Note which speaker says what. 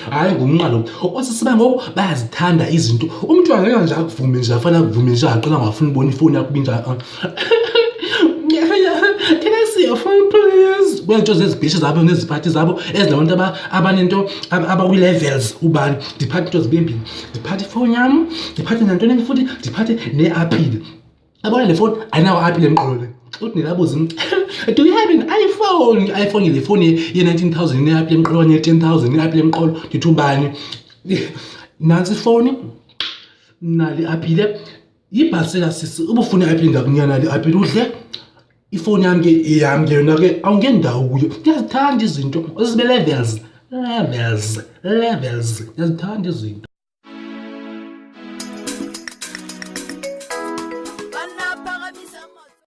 Speaker 1: Hayi, ngumnqa lo. Osisi bangoku bayazithanda izinto. Umntu angeke nje akuvume nje, afana akuvume nje, aqala ngafuna ubona ifoni yakho ibinjani. Can I see your phone, please? Kweento zezibhishi zabo neziphathi zabo ezinabantu abanento abakwi-levels ubani. Ndiphathe into zibe mbini. Ndiphathe ifowuni yam, ndiphathe nantoni futhi, ndiphathe neapile. Yabona le foni ayinawo aphi le mqolo le. Uthi nelabuza, "Do you have an iPhone?" iPhone le foni ye-19,000 ine-app lemqolo okanye ye-10,000 ine-app lemqolo. Ndithi ubani? Nantsi ifoni, nali apile. Yibhasela sisi, ubufuna i-apile ndakunika nali apile udle. Ifoni yam ke yam ke yona ke awungendawo kuyo. Ndiyazithanda izinto, zibe levels, levels, levels. Ndiyazithanda izinto.